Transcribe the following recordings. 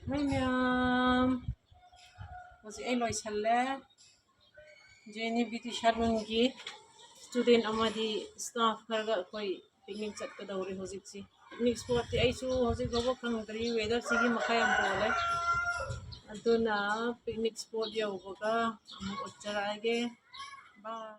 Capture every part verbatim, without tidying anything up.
ꯍꯣꯏ ꯃꯌꯥꯝ, ꯍꯧꯖꯤꯛ ꯑꯩ ꯂꯣꯏꯁꯜꯂꯦ꯫ ꯖꯦꯅꯤ ꯕ꯭ꯌꯨꯇꯤ ꯁꯦꯂꯨꯟꯒꯤ ꯁ꯭ꯇꯨꯗꯦꯟ ꯑꯃꯗꯤ ꯁ꯭ꯇꯥꯐ ꯈꯔꯒ ꯑꯩꯈꯣꯏ ꯄꯤꯛꯅꯤꯛ ꯆꯠꯀꯗꯧꯔꯤ ꯍꯧꯖꯤꯛꯁꯤ꯫ ꯄꯤꯛꯅꯤꯛ ꯁ꯭ꯄꯣꯠꯇꯤ ꯑꯩꯁꯨ ꯍꯧꯖꯤꯛ ꯐꯥꯎꯕ ꯈꯪꯗ꯭ꯔꯤ, ꯋꯦꯗꯔꯁꯤꯒꯤ ꯃꯈꯥ ꯌꯥꯝ ꯄꯣꯜꯂꯦ꯫ ꯑꯗꯨꯅ ꯄꯤꯛꯅꯤꯛ ꯁ꯭ꯄꯣꯠ ꯌꯧꯕꯒ ꯑꯃꯨꯛ ꯎꯠꯆꯔꯛꯑꯒꯦ꯫ ꯕꯥꯏ꯫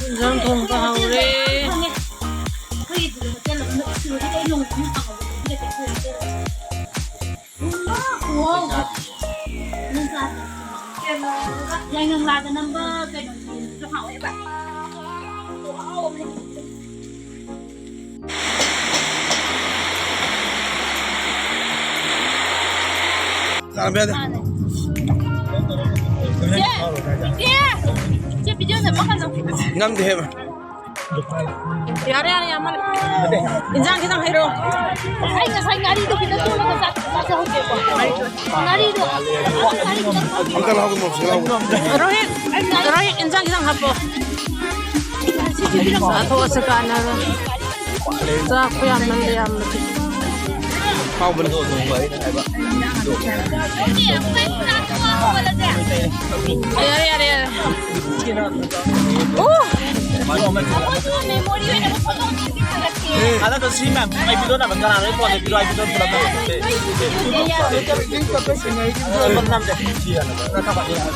ꯏꯟꯖꯥꯡ ꯊꯣꯡꯕ ꯍꯧꯔꯦ꯫ ꯌꯥꯏꯉꯪꯂꯥꯗ ꯅꯝꯕ ꯀꯩꯅꯣꯗꯨꯁꯨ ꯍꯥꯎꯋꯦꯕ꯫ ꯆꯥꯕ ꯌꯥꯗꯦ꯫ ꯏꯆꯦ! ꯏꯆꯦ! ꯏꯆꯦ, video ꯅꯝꯕ ꯀꯩꯅꯣ? ꯅꯝꯗꯦ ꯍꯦꯕ꯫ ꯌꯥꯔꯦ, ꯌꯥꯔꯦ, ꯌꯥꯝꯃꯜꯂꯦ꯫ ꯏꯟꯖꯥꯡ ꯈꯤꯇꯪ ꯍꯩꯔꯛꯑꯣ꯫ ꯑꯩ ꯉꯁꯥꯏ ꯉꯥꯔꯤꯗꯣ ꯈꯤꯇꯪ ꯇꯣꯠꯂꯒ ꯆꯥ-, ꯆꯥꯖꯍꯧꯒꯦꯀꯣ꯫ ꯉꯥꯔꯤꯗꯣ꯫ ꯉꯥꯔꯤ ꯈꯤꯇꯪ ꯍꯥꯞꯄꯣ꯫ ꯑꯝꯇ ꯂꯧꯍꯧꯒꯦ, ꯃꯣꯔꯣꯛꯁꯦ ꯂꯧꯍꯧꯒꯦ꯫ ꯔꯣꯍꯤꯠ, ꯔꯣꯍꯤꯠ, ꯏꯟꯖꯥꯡ ꯈꯤꯇꯪ ꯍꯥꯞꯄꯣ꯫ ꯆꯥꯊꯣꯛꯑꯁꯤ ꯀꯥꯟꯅꯔꯣꯏ꯫ ꯆꯥꯛ ꯈꯨꯌꯥꯝꯃꯜꯂꯦ, ꯌꯥꯝꯅ꯫ ꯍꯥꯎꯕꯅꯦ꯫ ꯌꯥꯔꯦ, ꯌꯥꯔꯦ, ꯌꯥꯔꯦ꯫ ꯑꯣ! ꯍꯟꯗꯛꯇ ꯁꯤ ꯃꯌꯥꯝ ꯑꯩ ꯚꯤꯗꯤꯑꯣ ꯅꯝꯕ ꯀꯅꯥꯅꯣ? ꯑꯩ ꯐꯣꯟꯗ ꯚꯤꯗꯤꯑꯣ, ꯑꯩ ꯚꯤꯗꯤꯑꯣ ꯄꯨꯂꯞ ꯅꯝꯃꯦ꯫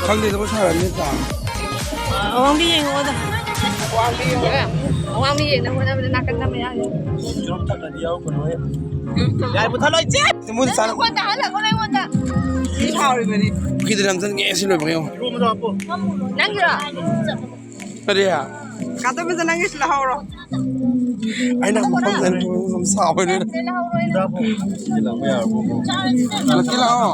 ꯈꯪꯗꯦ, ꯊꯕꯛ ꯁꯥꯔꯝꯅꯤ ꯇꯥ꯫ ꯑꯋꯥꯡꯕꯤ ꯌꯦꯡꯉꯛꯑꯣꯗ꯫ ꯑꯋꯥꯡꯕꯤ ꯌꯦꯡꯅꯕ ꯍꯣꯠꯅꯕꯗ ꯅꯥꯀꯟꯗ ꯃꯌꯥꯝ ꯂꯩ꯫ ꯌꯥꯔꯦ, ꯃꯨꯊꯠꯂꯣ, ꯏꯆꯦ! ꯃꯣꯏꯗꯤ ꯆꯥꯅ ꯑꯩꯉꯣꯟꯗ ꯍꯜꯂꯛꯀꯅꯨ, ꯑꯩꯉꯣꯟꯗ꯫ ꯁꯤ ꯍꯥꯎꯔꯤꯕꯅꯤ꯫ ꯄꯨꯈ꯭ꯔꯤꯗ ꯅꯝꯖꯟꯒꯦ, ꯁꯤ ꯂꯣꯏꯕꯒ ꯌꯦꯡꯉꯣ꯫ ꯅꯪꯒꯤꯔꯣ? ꯀꯔꯤ? ꯀꯥꯇꯣꯝꯕꯤꯁꯦ ꯅꯪꯒꯤꯁꯨ ꯂꯧꯍꯧꯔꯣ꯫ ꯑꯩꯅ ꯃꯐꯝꯗ ꯑꯗꯨꯝ ꯁꯥꯎꯕꯅꯤꯅ꯫ ꯂꯧꯍꯧꯔꯣ, ꯑꯩꯅ꯫ ꯂꯛꯀꯤ ꯂꯥꯛꯑꯣ꯫